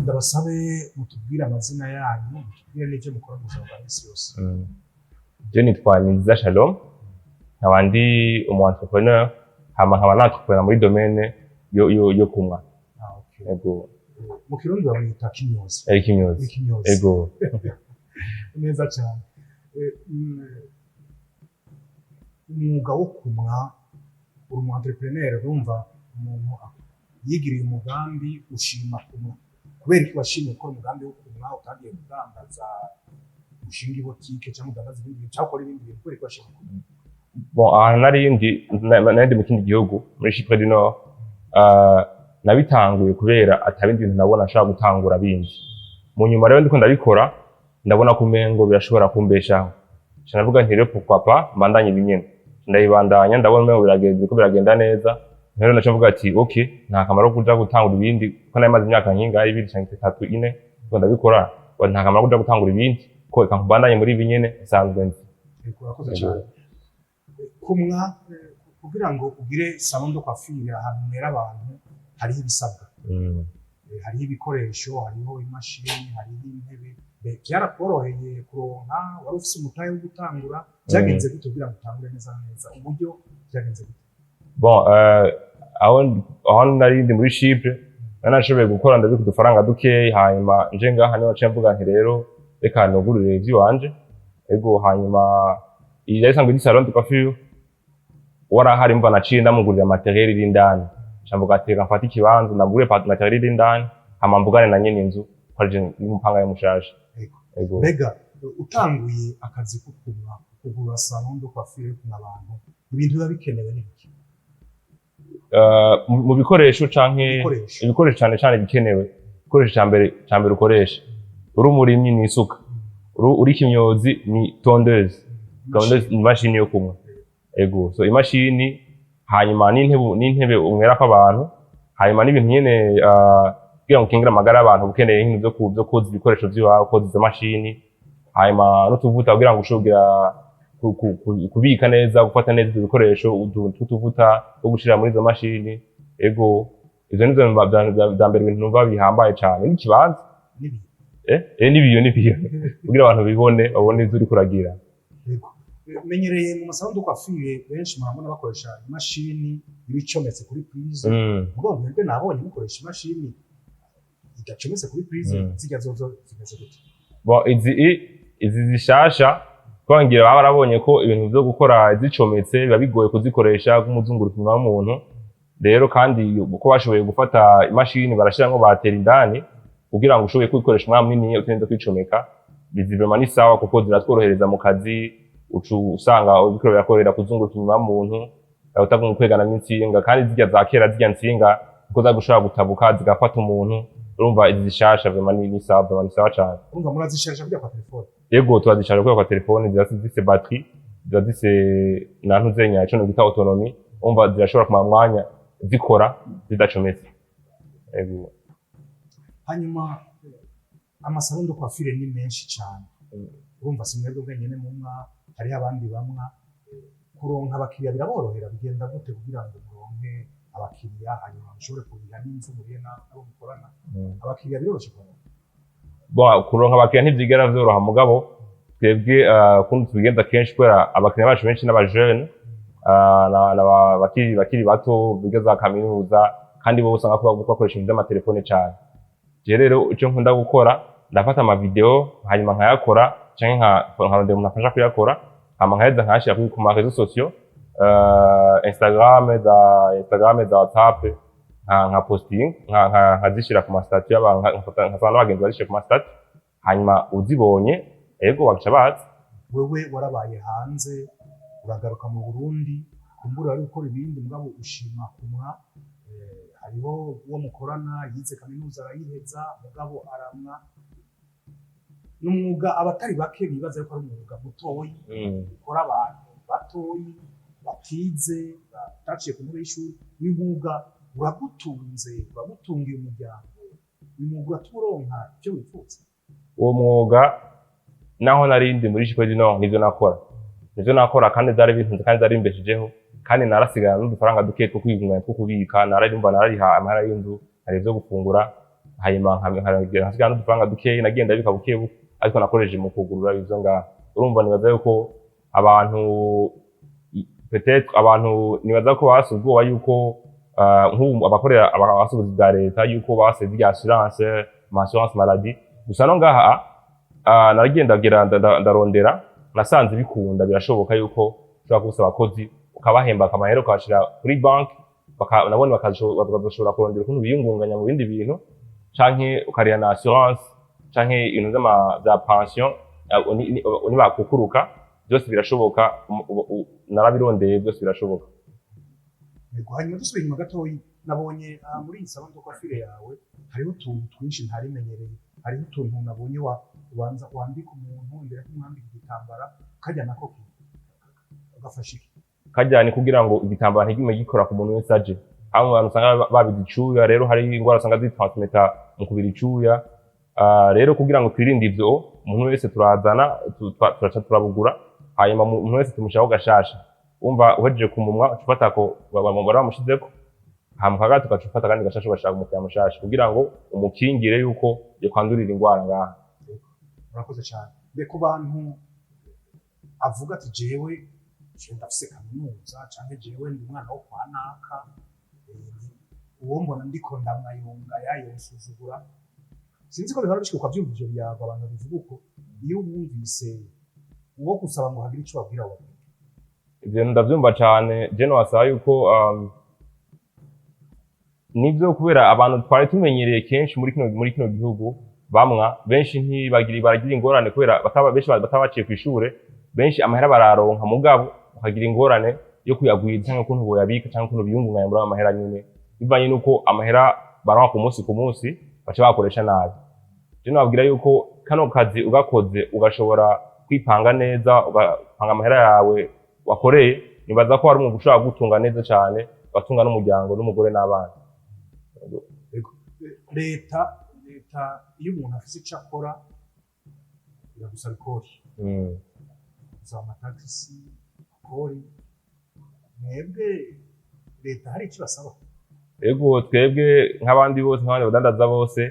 Ndabasabe mutubwire amazina yanyu, mutubwire n'ivyo mukora mu buzima bwa misi yose. Je nitwa Ninziza Shalom, nkaba ndi umu entrepreneur, hama nkaba n'entrepreneur muri domaine yo kumwa. Ah, okay. Ego. Mu Kirundi bamwita kinyozi. Eric Kinyozi. Kinyozi. Ego. Neza cyane. Umwuga wo kumwa, uri umu entrepreneur, urumva umuntu yigiriye umugambi ushima kumwa. Kubera iki washimye gukora umugambi wo kumwa, utagiye kudandaza, ushinga ibotike cyangwa udandaza ibindi bintu cyangwa ukora ibindi bintu? Kubera iki washimye kumwa? Bon, ahantu nari ndi mu kindi gihugu, muri Chypre du Nord. Nabitanguye kubera atabindi bintu nabona nshobora gutangura bindi. Mu nyuma rero ndiko ndabikora, ndabona ko umengo birashobora kumbeshaho. Nca ndavuga nti: "Rero pourquoi pas mbandanye ibi nyene?" Ndabibandanya, ndabona umengo biragenda, ko biragenda neza. Rero naca mvuga ati: "Ok, nta kamaro kuja gutangura ibindi," kuko nari maze imyaka nkingahe, 2 canke 3, 4 ndiko ndabikora. Ngo nta kamaro kuja gutangura ibindi, ko reka mbandanye muri ibi nyene nsanzwe nzi. Yego, urakoze Yego. cyane. Kumwa, kugira ngo ugire salon de coiffure, ahantu mwera abantu, hariho ibisabwa. Hariho ibikoresho, hariho imashini, hariho intebe. Byarakoroheye kuronka? Wari ufise umutahe wo gutangura? Byagenze gute kugira ngo utangure neza na neza? Uburyo byagenze gute? Bon, aho nari ndi muri Chypre, nari nashoboye gukora, ndabika udufaranga dukeyi. Hanyuma nje ngaha niho naciye mvuga nti: "Rero reka nugurure ivy'iwanje." Ego, hanyuma iyi yari isanzwe iri salon de coiffure, warahari mva naciye ndamugurira matériel iri indani. Nca mvuga ati: "Reka mfate ikibanza, ndagure matériel iri indani, hama mvugane na nyene inzu ko ari je n'umupanga mushasha." Ego. Ego. Mbega utanguye akazi ko kumwa, kugura salon de coiffure yo kumwa abantu, ibintu biba bikenewe ni biki? Mu bikoresho canke? Ibikoresho. Ibikoresho cane cane bikenewe, igikoresho ca mbere ukoresha uri umurimyi ni isuka, uri kimyozi ni tondeuse. Tondeuse ni imashini yo kumwa. Ego, so imashini, hanyuma n'intebe umwerako abantu, hanyuma n'ibintu nyene kugira ngo ukingire amagara y'abantu, uba ukeneye nk'ibintu vyo koza ibikoresho vy'iwawe, koza izo mashini, hanyuma n'utuvuta kugira ngo ushobore kugira kubika neza, gufata neza ivyo bikoresho, utuntu tw'utuvuta two gushira muri izo mashini. Ego, ivyo nivyo vya mbere, ibintu numva bihambaye cane n'ikibanza. N'ibiyo. N'ibiyo kugira abantu bibone, babone ivyo uriko uragira. Yego. Menyereye mu ma salon de coiffure benshi murabona bakoresha imashini iba icometse kuri prise. Mugabo mwebwe nabonye mukoresha imashini idacometse kuri prise. Zirya zozo zimeze gute? Bon, izi zishasha twangira baba barabonye ko ibintu vyo gukora zicometse biba bigoye kuzikoresha nk'umuzunguruko inyuma y'umuntu. Rero kandi uko bashoboye gufata imashini, barashiramwo bateri indani kugira ngo ushobore kuyikoresha umwanya munini utarinze kwicomeka. Izi vraiment ni sawa kuko ziratworohereza mu kazi. Uca usanga uriko birakorera kuzunguruka inyuma y'umuntu, utagomba kwegana n'intsinga. Kandi zirya za kera, zirya ntsinga kuko zagushobora gutabuka zigafata umuntu. Urumva izi zishasha vraiment ni sawa, vraiment ni sawa cane. Urumva murazisharija kujya kwa telefone? Yego, turazisharija kubera kwa telefone ziba zifise batterie, ziba zifise na ntuzenya ico bita autonomie. Urumva zirashobora kumara umwanya zikora zidacometse. Yego. Hanyuma ama salon de coiffure ni menshi cyane. Urumva si mwebwe bwenyene mumwa, hariho abandi bamwa. Kuronka abakiriya biraborohera? Bigenda gute kugira ngo muronke abakiriya, hanyuma mushobore kuriha n'inzu, murihe n'abo mukorana? Abakiriya biroroshe kuronka? Bon, kuronka abakiriya ntivyigera vyoroha, mugabo twebwe ukuntu tubigenza kenshi, kubera abakiriya bacu benshi n'aba jeunes, bakiri bato biga za kaminuza, kandi bo usanga ko bakoresha ibintu vy'amatelefone cane. Je rero ico nkunda gukora, ndafata ama vidéo, hanyuma nkayakora canke nkarondera umuntu afasha kuyakora, hama nkaheza nkayashira ku ma réseaux sociaux, Instagram, za Instagram, za WhatsApp, nka posting, nkazishira ku ma statut y'abantu, nkafata n'abagenzi bazishira ku ma statut, hanyuma uzibonye, ego, bagaca baza. Wewe warabaye hanze, uragaruka mu Burundi, kumbura wari gukora ibindi, mugabo ushima kumwa. Hariho uwo mukorana yize kaminuza arayiheza, mugabo aramwa. Ni umwuga abatari bake bibaza yuko ari umwuga mutoyi, ukora abantu batoyi batize, bataciye ku ntebe y'ishuri. Uyu mwuga uragutunze? Uragutungiye umuryango? Uyu mwuga uratuma uronka icyo wifuza? Uwo mwuga, naho nari ndi muri Chypre du Nord, nivyo nakora kandi vyari bintunze kandi vyari bimbeshejeho, kandi narasigara n'udufaranga duke two kwiyungunganya, two kubika. Nararimva narariha amahera y'inzu, hari ivyo gufungura. Hanyuma nkasigara n'udufaranga dukeyi nagiye ndabika buke buke, ariko nakoresheje mu kugurura ivyo ngaha. Urumva, nibaza yuko abantu, peut-être abantu nibaza ko bafise ubwoba yuko nk'ubu abakorera abasubuzi bwa leta yuko bafise zirya assurance, ama assurance maladie gusa. No ngaha naragiye ndagera ndarondera, nasanze bikunda, birashoboka yuko ushobora kubisa abakozi ukabahemba akamahera ukabashira kuri banki, nabone bakazoshobora kurondera ukuntu biyungunganya mu bindi bintu, canke ukariha na assurance canke ibintu vya pension nibakukuruka, byose birashoboka. Narabirondeye, byose birashoboka. Yego, hanyuma dusubiye inyuma gatoyi, nabonye muri iyi salon de coiffure yawe hariho utuntu twinshi ntarimenyereye. Hariho utuntu nabonye wa ubanza wambika umuntu imbere yo kumwambika igitambara, kajya nako gafasha iki? Kajya ni kugira ngo igitambara ntigime gikora ku muntu wese aje. Hamwe abantu usanga babize icuya, rero hari ingwara usanga zitransmeta mu kubira icuya. Rero kugira ngo twirinde ivyo, umuntu wese turazana turaca turabugura, hanyuma umuntu wese tumushiraho gashasha. Wumva uhejeje kumumwa, uca ufata ko bari bamushizeko, hama kagato ugaca ufata akandi gashasha ugashaka umukiriya mushasha kugira ngo umukingire yuko yokwandurira ingwara ngaha. Murakoze cyane. Mbe ku bantu avuga ati jewe ndafise kaminuza, canke jewe ndi umwana wo kwa naka, uwo mbona ndiko ndamwayunga yayonsuzugura, sinzi ko bihora bishika ukavyumva ivyo biyago abantu bivuga uko. Iyo wumvise uwo gusaba ngo hagire ico babwira, wabwira? Ivyo ndavyumva cane. Je nobasaba yuko nivyo, kubera abantu twari tumenyereye kenshi muri kino gihugu bamwa benshi ntibagira, baragira ingorane kubera bataba benshi bataba baciye kw'ishure. Benshi amahera bararonka, mugabo bakagira ingorane yo kuyagwiza canke ukuntu boyabika canke ukuntu biyungunganya muri ayo mahera nyene, bivanye n'uko amahera baronka ku munsi ku munsi baca bakoresha nabi. Je nobabwira yuko kano kazi ugakoze, ugashobora kwipanga neza, ugapanga amahera yawe wakoreye, nibaza ko hari umwuga ushobora gutunga neza cane, ugatunga n'umuryango n'umugore n'abana. Leta iyo umuntu afise ico akora iragusaba ikori, gusaba amatagisi, ikori. Mwebwe leta hari icyo basaba? Ego, twebwe nk'abandi bose, nk'abandi badandaza bose,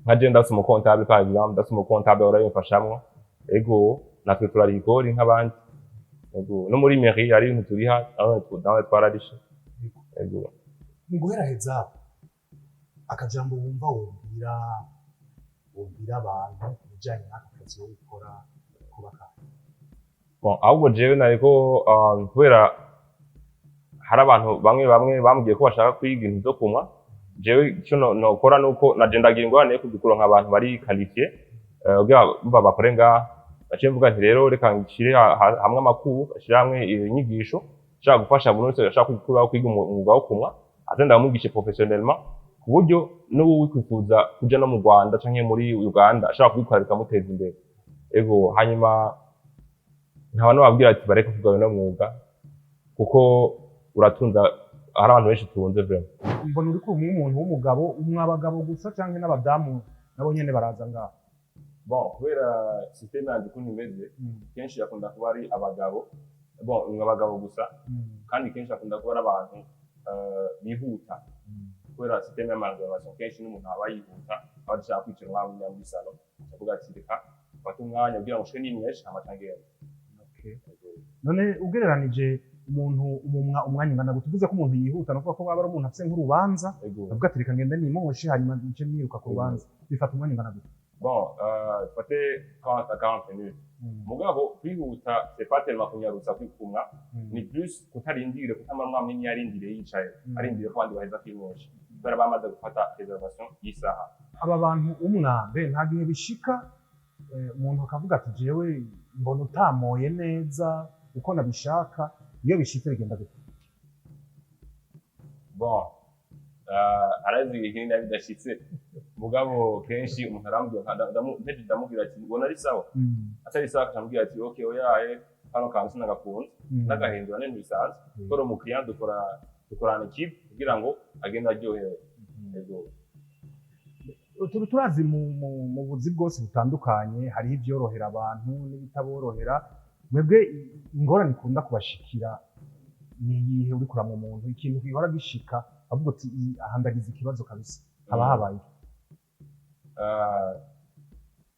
nka je ndafise umu comptable, par exemple, ndafise umu comptable ahora yimfashamwo. Ego, natwe turariha ikori nk'abandi. Ego, no muri mairie hari ibintu turiha, nawe twararishe. Ego. Mu guheraheza, akajambo wumva wobwira abantu ku bijanye n'aka kazi wo gukora kubaka? Bon, ahubwo jewe nariko kubera hari abantu bamwe bamwe bambwiye ko bashaka kwiga ibintu vyo kumwa, jewe ico nokora nuko naje ndagira ingorane yo kuronka abantu bari qualifié kugira bumva bakore ngaha. Naciye mvuga nti rero reka nshire hamwe amakuru, nshire hamwe inyigisho nshaka gufasha buri wese ashaka kwiga umwuga wo kumwa, aze ndamwigishe professionnellement, ku buryo n'ubu wikwifuza kuja no mu Rwanda canke muri Uganda ashaka kubikora bikamuteza imbere. Ego, hanyuma nkaba nababwira ati bareke kwiga uno mwuga kuko uratunza, hari abantu benshi utunze vraiment. Mbona uri kumwe umuntu w'umugabo umwe, abagabo gusa canke n'abadamu nabo nyene baraza ngaho? Bon, kubera système yanjye ukuntu imeze, kenshi akunda kuba ari abagabo. Bon, ni abagabo gusa, kandi kenshi akunda kuba ari abantu bihuta, kubera système y'ama réservation kenshi n'umuntu aba yihuta, aba adashaka kwicara umwanya muri salon, avuga ati reka mfate umwanya kugira ngo nshike nimweshe hama ntagende. Okay. None ugereranije umuntu umumwa umwanya ungana gute? Uvuze ko umuntu yihuta, nukuvuga ko baba ari umuntu afise nk'urubanza, avuga ati reka ngende nimoshe hanyuma nce niruka ku rubanza, bifata umwanya ungana gute? Bon, dufate 30 à 40 minutes. Mugabo kwihuta c'est pas tellement kunyarutsa kwikumwa, ni plus kutarindire, kutamara umwanya munini yarindiriye yicaye, arindiriye ko abandi baheza kwimosha, kubera bamaze gufata réservation y'isaha. Aba bantu umwambe nta gihe bishika umuntu akavuga ati jewe mbona utamoye neza uko nabishaka? Iyo bishitse bigenda gute? Bon, arazi igihe kinini bidashitse, mugabo kenshi umuntu arambwira mpejeje ndamubwira ati mbona ari sawa, atari sawa akambwira ati okay, oyaye, kano kantu sinagakunze, nagahindura n'ibintu bisanzwe. Kubera umukiriya dukorana équipe kugira ngo agende aryohewe. Ego. Turazi mu buzi bwose butandukanye hariho ivyorohera abantu n'ibitaborohera. Mwebwe ingorane ikunda kubashikira ni iyihe? Uri kuramwa umuntu, ikintu gihora gishika avuga uti aha ndagize ikibazo kabisa, haba habaye iki?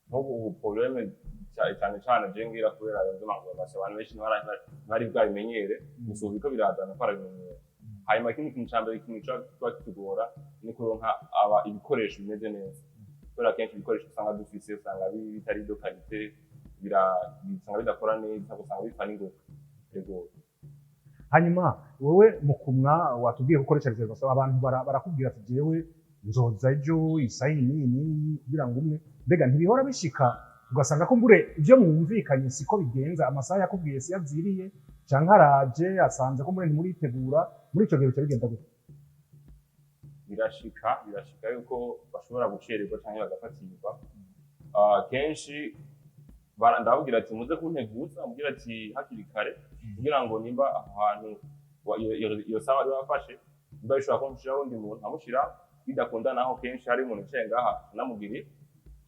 Nk'ubu problème cyane cyane je ngira kubera ayo vy'amaguru, abantu benshi ntibari bwabimenyere. Gusa ubu biriko birazana ko arabimenyera. Hanyuma ikindi kintu ca mbere, ikintu kiba kitugora ni kuronka aba ibikoresho bimeze neza, kubera kenshi ibikoresho usanga dufise usanga bitari de qualité, usanga bidakora neza, usanga bipfa n'ingoga. Yego. Hanyuma wowe mu kumwa watubwiye ko ukoresha réservation. Abantu barakubwira ati: "Jewe nzoza ejo isaha iyi n'iyi n'iyi kugira ngo umwe." Mbega ntibihora bishika ugasanga ko mbure ibyo mwumvikanye siko bigenza, amasaha yakubwiye si yaziriye, canke araje asanze ko mbure ntimuritegura? Muri ico gihe bica bigenda gute? Birashika yuko bashobora gucererwa canke bagafatirwa. Kenshi ndababwira ati: "Muze kunteguza," mubwira ati hakiri kare, kugira ngo nimba aho hantu iyo saha bari bafashe, nimba bishobora ko nshiraho undi muntu amushira. Bidakunda naho, kenshi hari umuntu yicaye ngaha anamubwira,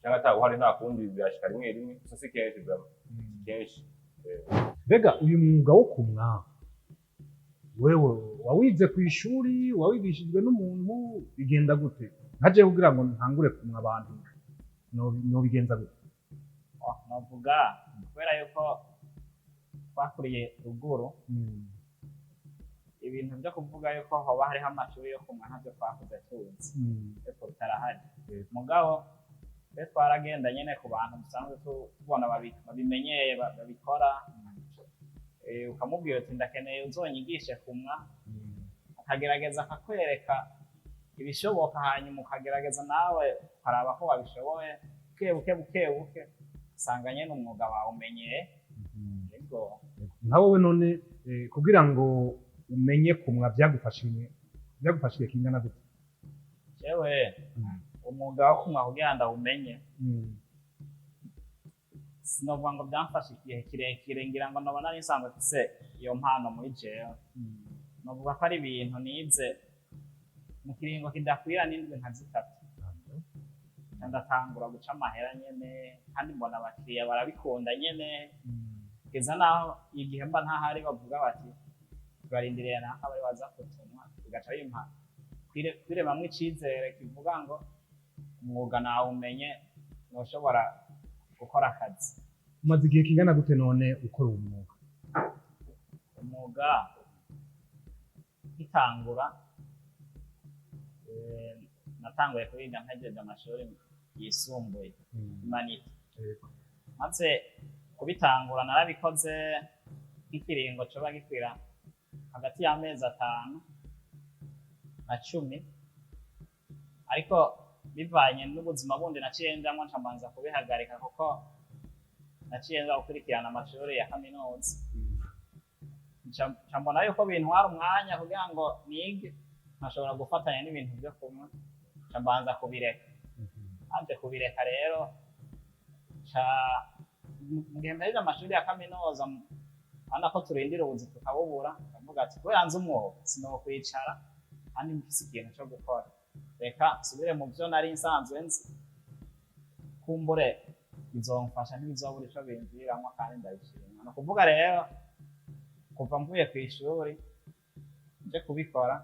canke atawuhari, nta kundi. Birashika rimwe rimwe gusa, si kenshi vraiment, si kenshi. Mbega uyu mwuga wo kumwa, wewe wawize ku ishuri, wawigishijwe n'umuntu, bigenda gute? Nkaje kugira ngo ntangure kumwa abantu, nobigenza gute? Oh, novuga kubera yuko twakuriye ruguru, ibintu byo kuvuga yuko hoba hariho amashuri yo kumwa ntavyo twakuze tuzi, ariko bitarahari. Mugabo twe twaragenda nyene ku bantu dusanzwe tubona babimenyeye, babikora. Ukamubwira uti: "Ndakeneye uzonyigishe kumwa." Akagerageza akakwereka ibishoboka, hanyuma ukagerageza nawe ukaraba ko wabishoboye. Buke buke buke buke usanga nyene umwuga wawumenyeye. Yego. Nka wowe none, kugira ngo umenye kumwa byagufashije kingana gute? Jewe umwuga wo kumwa kugira ndawumenye, sinovuga ngo byamfashe igihe kirekire. Ngira ngo nobona nari nsanzwe mfise iyo mpano muri jewe. Novuga ko ari ibintu nize mu kiringo kidakwira n'indwi nka 3, nca ndatangura guca amahera nyene, kandi mbona abakiriya barabikunda nyene, kugeza naho igihe mba ntahari bavuga bati: "Turarindiriye naka bari baza kutumwa." Bigaca bimpa kwiremamwo icizere kivuga ngo umwuga nawumenye, noshobora gukora akazi. Umaze igihe kingana gute none ukora uwo mwuga? Umwuga nkitangura, natanguye kuwiga mpejeje amashuri yisumbuye, humanités. Maze kubitangura narabikoze nk'ikiringo coba gikwira hagati y'amezi 5 na 10, ariko bivanye n'ubuzima bundi naciye njamwo, nca mbanza kubihagarika kuko naciye nza gukurikirana amashuri ya kaminuza. Nca mbona yuko bintwara umwanya kugira ngo nige nkashobora gufatanya n'ibintu vyo kumwa, nca mbanza kubireka. Maze kubireka rero, nca mu gihe mpejeje amashuri ya kaminuza, urabona ko turindira ubuzi tukabubura, ndavuga ati kubera nzi umwuga sinokwicara kandi mfise ikintu co gukora, reka nsubire mu vyo nari nsanzwe nzi, kumbure bizomfasha, ntibizobura ico bimviramwo, kandi ndabishima. Ni ukuvuga rero kuva mvuye kw'ishuri nje kubikora,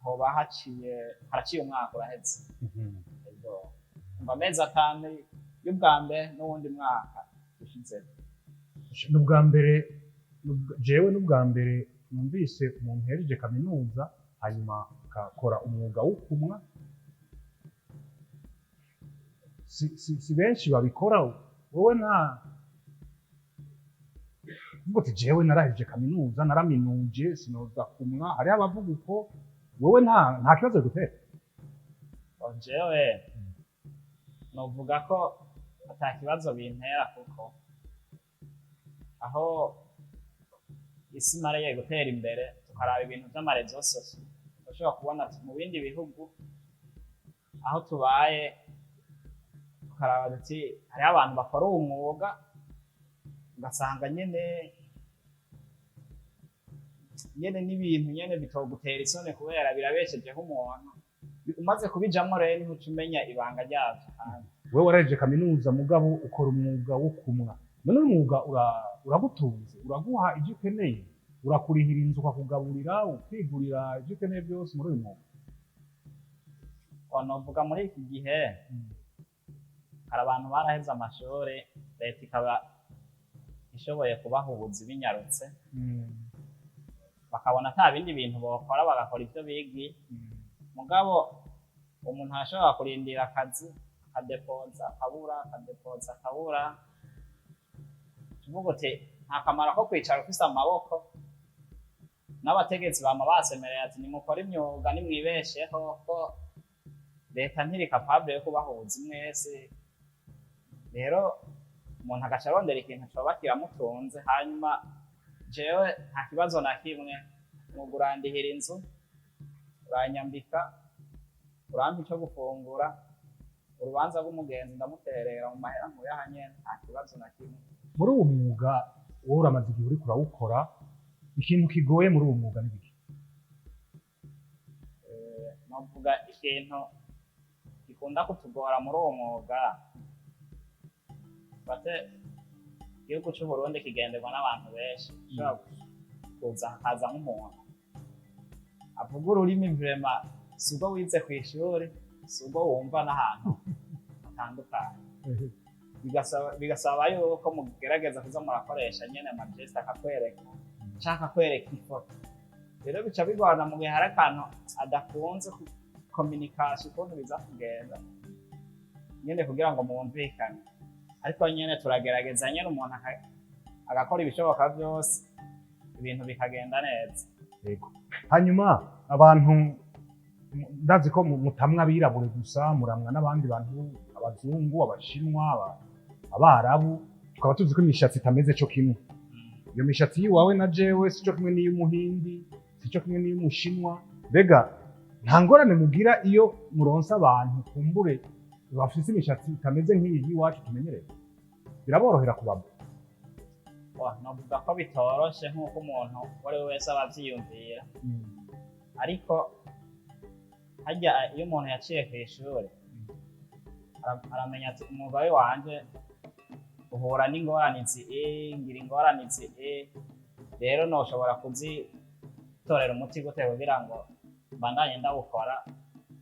hoba haciye haraciye umwaka uraheze. Ego. Umva, amezi 5 y'ubwa mbere n'uwundi mwaka ushize. N'ubwa mbere jewe n'ubwa mbere numvise umuntu yahejeje kaminuza hanyuma akakora umwuga wo kumwa. Si benshi babikora. Wowe nta uvuga uti: "Jewe narahejeje kaminuza, naraminuje, sinoza kumwa." Hariho abavuga uko. Wowe nta kibazo bigutera? Jewe novuga ko ata kibazo bintera, kuko aho isi imariye gutera imbere, tukaraba ibintu vy'ama réseaux sociaux, urashobora kubona ati mu bindi bihugu aho tubaye, tukaraba ati hariho abantu bakora uwo mwuga, ugasanga nyene n'ibintu nyene bitogutera isoni kubera birabeshejeho umuntu. Umaze kubijamwo rero niho uca umenya ibanga ryavyo kandi. Wewe warahejeje kaminuza, mugabo ukora umwuga wo kumwa. None umwuga uragutunze, uraguha ibyo ukeneye, urakurihira inzu, ukakugaburira, ukigurira ibyo ukeneye byose muri uyu mwuga? Novuga muri iki gihe hari abantu baraheze amashuri, leta ikaba ishoboye kubaha ubuzi binyarutse, bakabona ata bindi bintu bokora, bagakora ibyo bigiye. Mugabo umuntu arashobora kurindira akazi, akadepoza akabura, akadepoza akabura. Tuvuga uti nta kamaro ko kwicara ufise amaboko. N'abategetsi bama basemereye ati nimukore imyuga, nimwibesheho, ko leta ntiri capable yo kubaha ubuzi mwese. Rero umuntu agaca arondera ikintu coba kiramutunze. Hanyuma jewe nta kibazo na kimwe, mwuga urandihira inzu, uranyambika, urampa ico gufungura, urubanza rw'umugenzi ndamuterera mu mahera nkuye aha nyene, nta kibazo na kimwe. Muri uwo mwuga wowe uramaze igihe uriko urawukora, ikintu kigoye muri uwo mwuga ni biki? Novuga ikintu gikunda kutugora muri uwo mwuga, bate igihugu c'u Burundi kigenderwa n'abantu benshi. Ushobora kuza hakaza nk'umuntu avuga ururimi, vraiment si ubwo wize kw'ishuri, si ubwo wumva n'ahantu hatandukanye. Bigasaba yuko mugerageza kuza murakoresha nyene ama gestes, akakwereka canke akakwereka ifoto. Rero bica bigorana mu gihe hari akantu adakunze, communication ukuntu biza kugenda nyene kugira ngo mwumvikane. Ariko nyene turagerageza nyene, umuntu agakora ibishoboka vyose, ibintu bikagenda neza. Yego. Hanyuma abantu, ndazi ko mutamwa abirabure gusa, muramwa n'abandi bantu, abazungu, abashinwa, abarabu, tukaba tuzi ko imishatsi itameze co kimwe. Iyo mishatsi y'iwawe na jewe si co kimwe n'iy'umuhindi, si co kimwe n'iy'umushinwa. Mbega nta ngorane mugira iyo muronse abantu kumbure bafise imishatsi itameze nk'iyi y'iwacu tumenyereye? Biraborohera kubaba? Wa, novuga ko bitoroshe nk'uko umuntu uwo ari we wese aba avyiyumvira, ariko harya iyo umuntu yaciye kw'ishure aramenya ati umwuga we wanje uhura n'ingorane izi, ngira ingorane izi, rero noshobora kuzitorera umuti gute kugira ngo mbandanye ndawukora,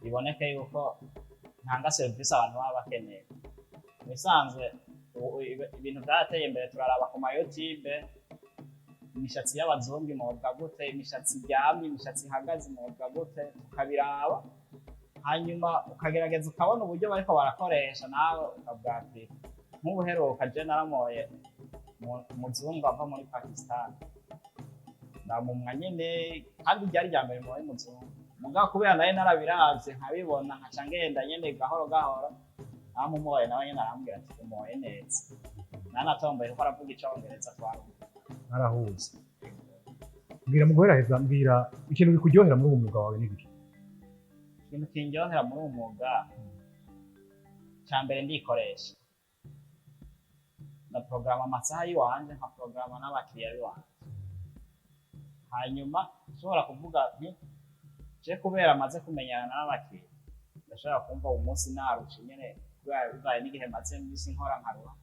biboneke yuko ntanga serivisi abantu baba bakeneye. Mu bisanzwe ubu ibintu vyarateye imbere, turaraba ku ma YouTube imishatsi y'abazungu imobwa gute, imishatsi iryamye, imishatsi ihagaze imobwa gute, tukabiraba, hanyuma ukagerageza ukabona uburyo bariko barakoresha, nawe ukabwapika. Nk'ubuheruka je naramoye umuzungu ava muri Pakistan, ndamumwa nyene, kandi ryari rya mbere moye umuzungu. Mugabo kubera nawe narabiravye nkabibona, nkaca ngenda nyene gahoro gahoro, namumoye, nawe nyene arambwira ati umoye neza. Nanatomboye kuko aravuga icongereza, twarumva. Narahuze. Mbwira, mu guheraheza, mbwira ikintu bikuryohera muri uwo mwuga wawe ni biki? Ikintu kindyohera muri uwo mwuga cya mbere, ndikoresha, ndaporogaramu amasaha y'iwanje, nkaporogaramu n'abakiriya b'iwanje. Hanyuma nshobora kuvuga nti je kubera amaze kumenyana n'abakiriya, ndashobora kumva uwo munsi narushe nyene kubera bivaye n'igihe maze misi nkora, nkaruha,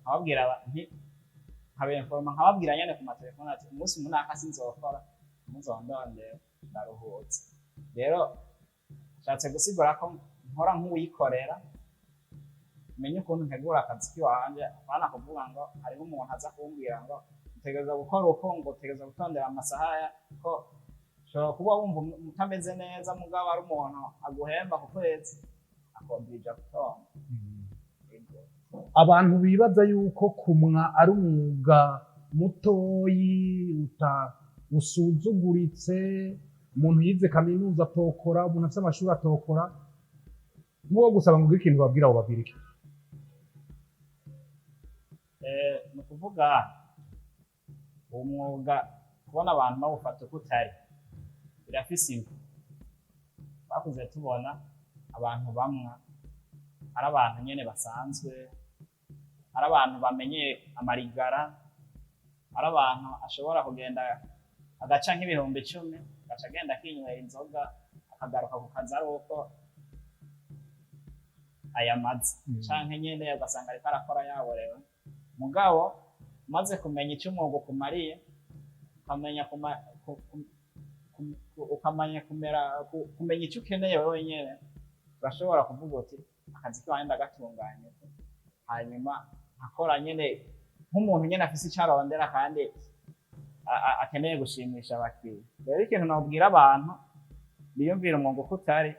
nkababwira nti nkabenforoma, nkababwira nyene ku matelefone ati umunsi munaka sinzokora, muzondondera, ndaruhutse. Rero nshatse gusigura ko nkora nk'uwikorera, menye ukuntu ntegura akazi kiwanje, apana kuvuga ngo hariho umuntu aza kumbwira ngo utegereza gukora uko, ngo utegereza gutondera amasaha ya ko ushobora kuba wumva utameze neza, mugabo ari umuntu aguhemba ku kwezi, akobwija gutonda. Ego. Abantu bibaza yuko kumwa ari umwuga mutoyi usuzuguritse, umuntu yize kaminuza atokora, umuntu afite amashuri atokora, nk'uwo gusaba ngo ugire ikintu babwira, abo babwira iki? Ni ukuvuga uwo mwuga kubona abantu bawufata uko utari birafise imvo. Twakuze tubona abantu bamwa ari abantu nyene basanzwe, ari abantu bamenyeye amarigara, ari abantu ashobora kugenda agaca nk'ibihumbi 10, agaca agenda akinywera inzoga, akagaruka ku kazi ari uko ayamaze, canke nyene ugasanga ariko arakora yaborewe. Mugabo umaze kumenya icyo umwuga ukumariye, ukamenya ukamenya kumera kumenya icyo ukeneye wewe nyene. Urashobora kuvuga uti akazi kiwanjye ndagatunganya uku, hanyuma nkakora nyene nk'umuntu nyene afise ico arondera kandi akeneye gushimisha abakiriya. Rero ikintu nobwira abantu biyumvira umwuga uko utari,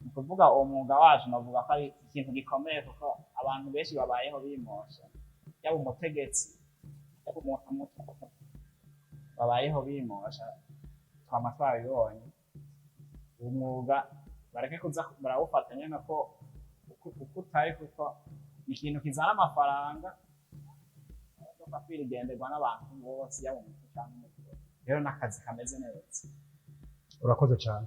ni ukuvuga uwo mwuga wacu novuga ko ari ikintu gikomeye, kuko abantu benshi babayeho bimosha, yaba umutegetsi, yaba umuntu muto, babayeho bimosha, twama twabibonye. Uwo mwuga bareke kuza barawufata nyene ko uko utari, kuko ni ikintu kizana amafaranga, imodoka kwirigenderwa n'abantu bose, yaba umuto canke umukuru. Rero n'akazi kameze neza. Urakoze cyane.